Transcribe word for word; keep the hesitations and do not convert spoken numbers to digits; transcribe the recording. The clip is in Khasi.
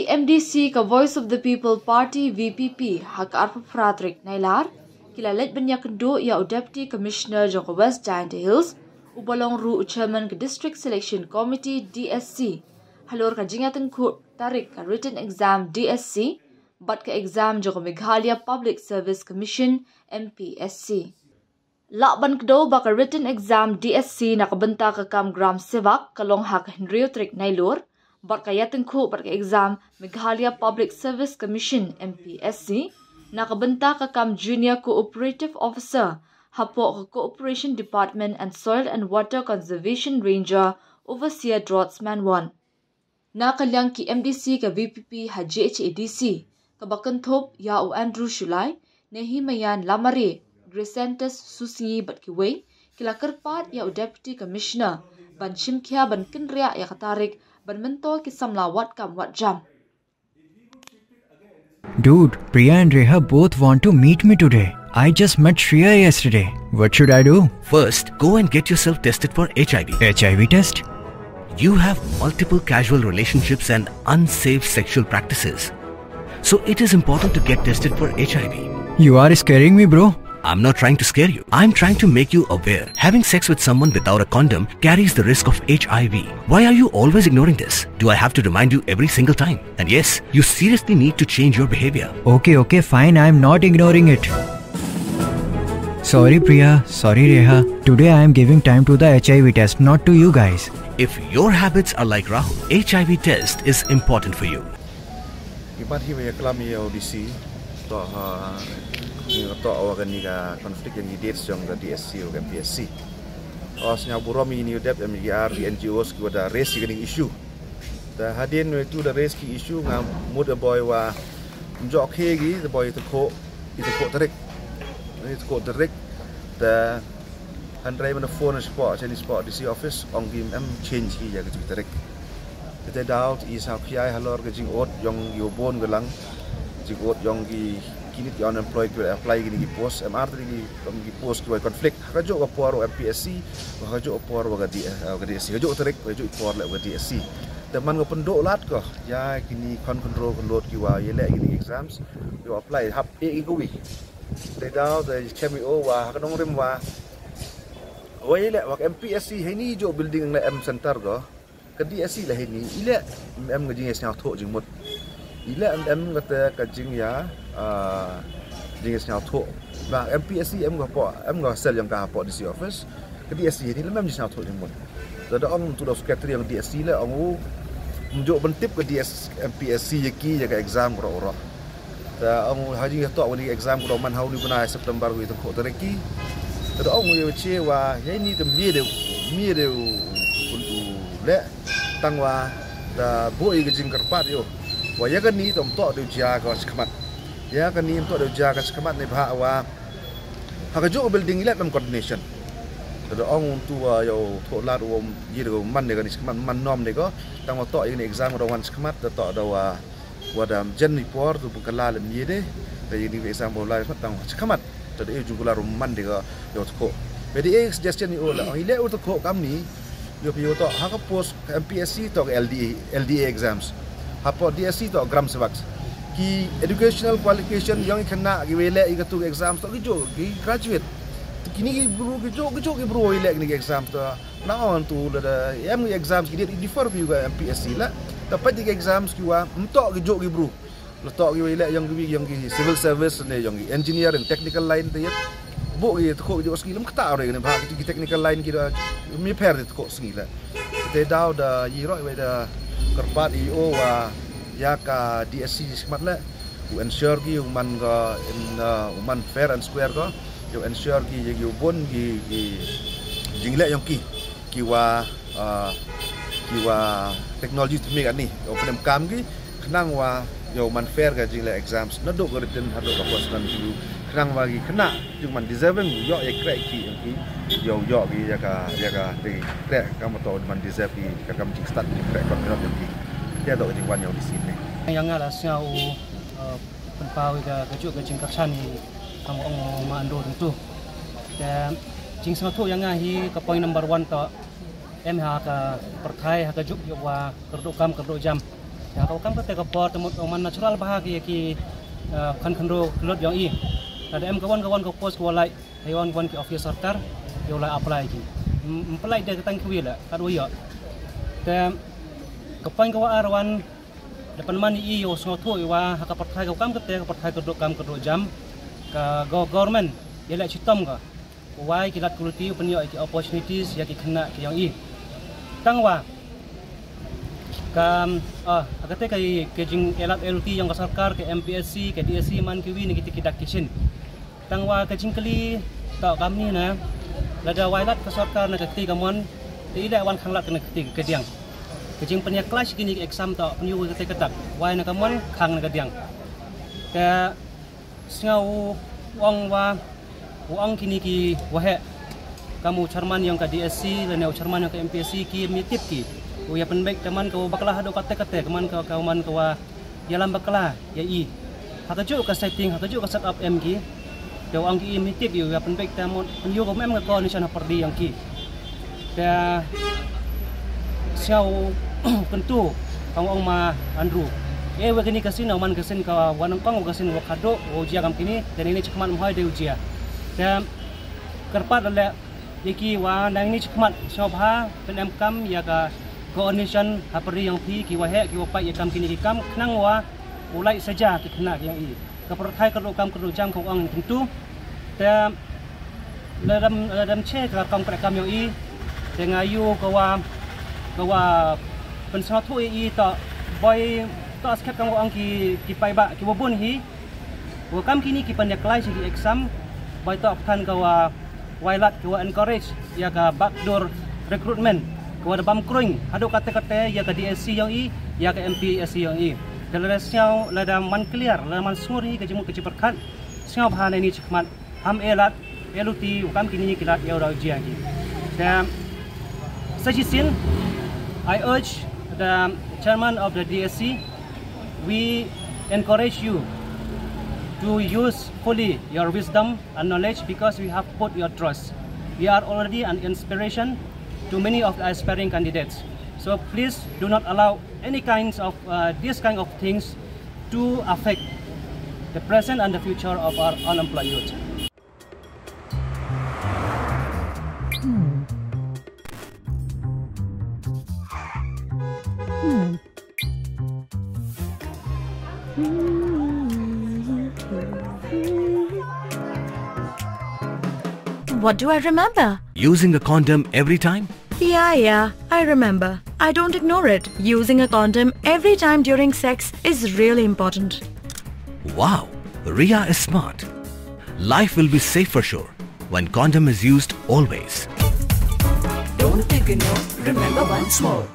M D C ka Voice of the People Party, V P P, ha ka arphew phra tarik Nailar, ki la leit ban ïakynduh ïa u Deputy Commissioner jong ka West Jaintia Hills, uba long ruh u Chairman ka District Selection Committee, D S C, halor ka jingïatyngkhuh tarik ka written exam D S C bad ka exam jong ka Meghalaya Public Service Commission, M P S C. Lah ban kdew ba ka written exam D S C na ka bynta ka kam Gram Sevak ka long ha ka hynriew tarik Nailur, bad ka ïatyngkhuh bad ka exam Meghalaya Public Service Commission, M P S C, na ka bynta ka kam Junior Cooperative Officer hapoh ka Cooperation Department and Soil and Water Conservation Ranger, Overseer Draughtsman one. Na ka liang ki M D C ka V P P ha J H A D C, kaba kynthup ïa u Andrew Shullai, Nehemiah Lamare, Gracentus Susngi bad kiwei, ki la kyrpad ïa u Deputy Commissioner ban shim khia ban kynriah ïa ka tarik ban myntoi ki samla wad kam wad jam. Dude, Priya and Reha both want to meet me today. I just met Shreya yesterday. What should I do? First, go and get yourself tested for H I V. H I V test? You have multiple casual relationships and unsafe sexual practices. So it is important to get tested for H I V. You are scaring me, bro. I'm not trying to scare you. I'm trying to make you aware. Having sex with someone without a condom carries the risk of H I V. Why are you always ignoring this? Do I have to remind you every single time? And yes, you seriously need to change your behavior. Okay, okay, fine. I'm not ignoring it. Sorry, Priya. Sorry, Reha. Today I am giving time to the H I V test, not to you guys. If your habits are like Rahul, H I V test is important for you. Imat hi ïa klam ïa D C to ha ni to wa kani ka conflict ïa ngi dates jong ka D S C wa ka M P S C. Os nya burom ïa ni dep em ïa ar N G Os ki wa da raise ïa kani issue. Da hadien we tu da raise ki issue nga mut a boy wa mjok he gi da boy to ko ito ko tarik. Ito ko tarik da Hynrei mynta phone spot, jani spot D C office, ong ki em change ki ïa ka jingtarik. Kata daw i sa khia halor ka jingod yong ki bun ka lang, jingod yong ki kini ki unemployed ki apply kini ki post, M R tadi ki ki post ki wai conflict. Ka jok ka por wa M P S C, ka jok ka por wa ka D, ka D S C, ka jok tarik, ka jok por le wa D S C. Te man ka pyndoh lad ko ïa kini kon control ka load ki wa ïa le kini exams, ki wa apply hap e ki kuwi. Te daw te chem i o wa ka nongrim wa Wei le wa M P S C heini jo building le em center ko. Ka D S C le heini ile em ka jing sñiaw tho jing mut. Ile em ka te ka jing ya jing sñiaw tho. Ba M P S C em ka po em ka sel yang ka po D C office. Ka D S C heini le em jing sñiaw tho jing mut. Da da ong tu da secretary yang D S C le ong u jo ban tip ka D S M P S C ya ki ya ka exam ro ro. Ta ong ha jing tok wani exam ko man ha uni bnai September wi tengko tereki. Ta ong wi che wa ya ni te mi de mi de le tang wa ta bo i jing kerpat yo. Wa ya kani tom tok de ja ka chakmat. Ya kani tom tok de ja ka chakmat ne bha wa ha ka jo building ilat nam coordination. Ta ong tu wa yo tok lat wa ji de man de kani chakmat man nom de ko. Tang wa tok ini exam ro wan chakmat ta tok da wa Wa da jen ni por tu bukala le mie de. Te ini example la tang chakamat. Te de jung kula rum man de ga yo tko. Be de suggestion ni ola. Ile u tko kam ni. Yo pi yo to ha ka post M P S C to L D A L D A exams. Ha po D S C to gram sebak. Ki educational qualification yang kena ki wele i ka tu exams to ki jo ki graduate. Kini ki bru ki jo ki jo ki bru ile ni exams to Na on tu la da em exams ki dia differ view ka M P S C la. Ta pa di exams ki wa mtok ki jo ki bru. La tok ki wa ila yang ki yang ki civil service ne yang ki engineer and technical line te yet. Bo ki tko ki jo ski lam kta re ne ba ki technical line ki da mi per de tko sngi la. Te daw da yi roi wa da kerpat i o wa ya ka D S C smat la. U ensure ki u man ka in u man fair and square ka. Yow ensure ki ïa ki bun ki ki jingleh yong ki ki wa ki wa technology tmik ani yow pyndonkam ki khnang wa yow man fair ka jingleh exams naduh ka written haduh ka personal interview khnang wa ki khynnah jong man deserving yow ïa kreh ki yong ki yow yoh ki ïa ka ïa ka te kreh ka ma to man deserve ki ka kam jingstad ki kreh ka yong ki ïa to ka jingwan yong ki sini. Ïa nga la sngew u pynpaw ïa ka kajuh ka jingkyrshan i kam ong ma ando tentu. Te jingsngewthuh ïa nga hi ka point number one to em ha ka pyrthai ha kajuh ïa wa kyrduh kam kyrduh jam. Ka kam kata ka por te mut man natural bha ki ki khon khynroo ki lut yong i. Lada em ka wan ka wan ka post ka wa lai, hei wan wan ki office sorkar, yow lai apply ki. Ym pynlait de ka tang kiwi la, kat wa yoh. Te ka point ka wa ar wan, da pynman i yow sngewthuh i wa ha ka pyrthai ka kam kata, ka pyrthai ka duk kam ka duk jam, ka go-, government ya leh chitom ka. Wai ki lad quality u pynyoh ki opportunities ya ki khynnah ki yong i. Tang wa ka, ah, kata ka, ka jing elat L T yong ka sorkar, ka M P S C, ka D S C, man kiwi na kita ki dak ki shin. Tang wa ka jingkylli toh kamni na, lada wai lad ka sorkar na ka kti ka mon, te i leh wan khang lad ka na ka kti ka diang. Ka jingpynïakhlaiñ kini ki exam toh pynïoh ka kti ka dak, wai na ka mon khang na ka diang. Te sngew ong wa, u ong kini ki waheh, kam u chairman yong ka D S C lane u chairman yong ka M P S C ki mi tip ki. U ya pynbeit ka man ka wa bakla haduh kate kate, ka man ka, ka man ka wa ya lam bakla ya i. Ha ka juh ka setting, ha ka juh ka set up em ki. Te u ong ki i mi tip i, u ya pynbeit ka mon pynïoh ka mem ka condition ha pyrdi yong ki. Te sngew kyntu, ong ong ma Andrew. E wa kini ka sien, man ka sien ka wa nang kong ka sien wa khaduk, wa jia kam kini, te ni ni chikmat mhoi de u jia. Te kyrpad le ya ki wa nang ni chikmat, sngew bha, pynem kam ya ka coordination ha pyrdi yong phi ki waheh, ki wa pait ya kam kini ki kam, khnang wa u lait saja ki khynnah ki yong i. Ka pyrthai ka duk kam ka duk jam ka ong kyntu. Te lada ym, lada ym che ka kam ka kam yong i. Te nga yu ka wa, ka wa pynsngewthuh i toh, boi toh skhem kam ka ong ki, ki paidbah, ki wa bun hi. Wa kam kini ki pynïakhlaiñ ki exam, boi toh pthan ka wa wai lad ki wa encourage ya ka backdoor recruitment, ka wa da bam kruiñ haduh kate kate ya ka D S C yong i, ya ka M P S C yong i. Te lada sngew, lada man clear, lada man sngur hi ka jingmut ka jingpyrkhat, sngew bha na ini chikmat, ham e lad, e luti, u kam kini ki lad ya u da u jia ki. Te sa shisien, I urge the chairman of the D S C, we encourage you to use fully your wisdom and knowledge, because we have put your trust. We are already an inspiration to many of the aspiring candidates. So please do not allow any kinds of, uh, these kind of things to affect the present and the future of our unemployed youth. What do I remember? Using a condom every time? Yeah, yeah, I remember. I don't ignore it. Using a condom every time during sex is really important. Wow, Ria is smart. Life will be safe for sure when condom is used always. Don't ignore, remember once more.